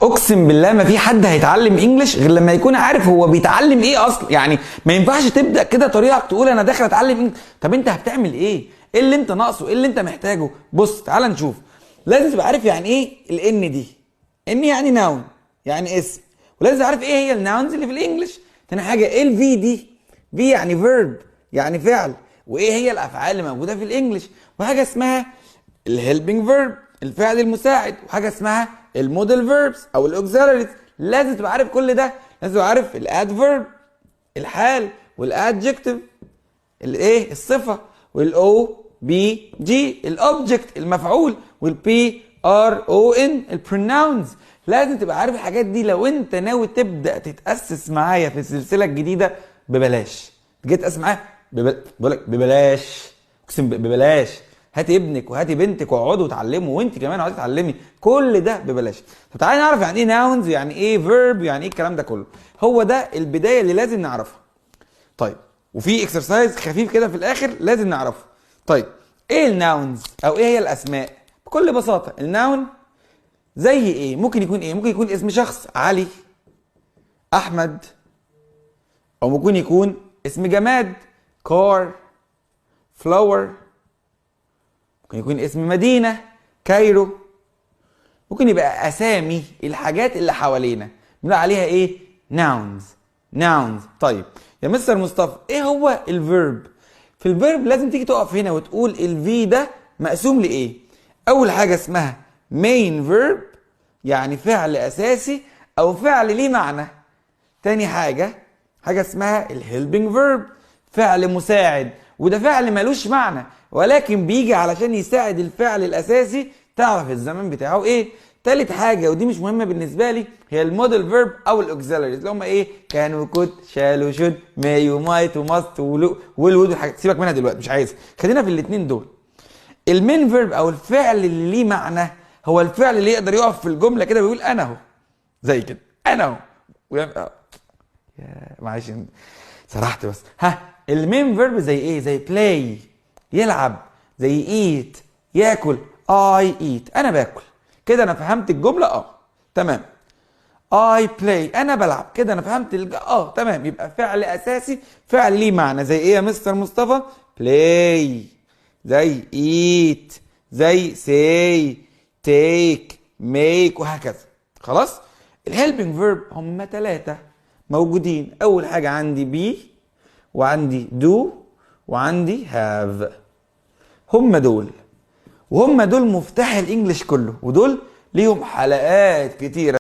اقسم بالله ما في حد هيتعلم English غير لما يكون عارف هو بيتعلم ايه اصلا. يعني ما ينفعش تبدا كده طريقك تقول انا داخل اتعلم English. طب انت هتعمل ايه؟ ايه اللي انت ناقصه؟ ايه اللي انت محتاجه؟ بص تعال نشوف. لازم تبقى عارف يعني ايه ال N دي. N يعني noun، يعني اسم، ولازم تعرف ايه هي ال nouns اللي في ال English. تاني حاجة ايه ال V دي؟ V يعني verb، يعني فعل، وايه هي الافعال اللي موجودة في ال English، وحاجه اسمها ال helping verb الفعل المساعد، وحاجه اسمها ال modal verbs او ال auxiliaries. لازم تبقى عارف كل ده. لازم تبقى عارف ال adverb الحال، وال adjective الايه الصفة، وال O B J ال object المفعول، وال P R O N ال pronouns. لازم تبقى عارف الحاجات دي لو انت ناوي تبدا تتاسس معايا في السلسلة الجديدة ببلاش. تيجي تتاسس معايا بقول لك ببلاش، اقسم ببلاش. هاتي ابنك وهاتي بنتك واقعدوا وتعلموا، وانت كمان اقعدي تتعلمي، كل ده ببلاش. طب تعالي نعرف يعني ايه nouns، يعني ايه verb، يعني ايه الكلام ده كله. هو ده البداية اللي لازم نعرفها. طيب وفي exercise خفيف كده في الاخر لازم نعرفه. طيب ايه ال nouns او ايه هي الاسماء؟ بكل بساطة ال noun زي ايه؟ ممكن يكون ايه؟ ممكن يكون اسم شخص، علي، احمد، او ممكن يكون اسم جماد، car، flower، ممكن يكون اسم مدينة، Cairo، ممكن يبقى اسامي الحاجات اللي حوالينا بنقول عليها ايه؟ nouns. nouns. طيب يا مستر مصطفى ايه هو ال verb؟ في ال verb لازم تيجي تقف هنا وتقول ال V ده مقسوم لايه؟ اول حاجة اسمها main verb، يعني فعل اساسي او فعل ليه معنى. تاني حاجة اسمها ال helping verb، فعل مساعد، وده فعل ملوش معنى ولكن بيجي علشان يساعد الفعل الاساسي تعرف الزمن بتاعه ايه. تالت حاجة ودي مش مهمة بالنسبة لي هي ال modal verb او ال auxiliaries اللي هم ايه؟ can و could، shall و should، may و might و must will would والحاجات، سيبك منها دلوقتي مش عايزها، خلينا في الاثنين دول. ال main verb او الفعل اللي ليه معنى هو الفعل اللي يقدر يقف في الجملة كده ويقول انا اهو، زي كده انا اهو، ويعمل يا معلش سرحت بس. ها ال main verb زي ايه؟ زي play يلعب، زي eat ياكل، I eat انا باكل، كده انا فهمت الجملة تمام. I play انا بلعب، كده انا فهمت تمام. يبقى فعل اساسي فعل ليه معنى زي ايه يا مستر مصطفى؟ play، زي eat، زي say، take، make، وهكذا. خلاص؟ ال helping verb هم ثلاثة موجودين. اول حاجة عندي be، وعندي do، وعندي have. هم دول، وهم دول مفتاح ال English كله، ودول ليهم حلقات كتيرة.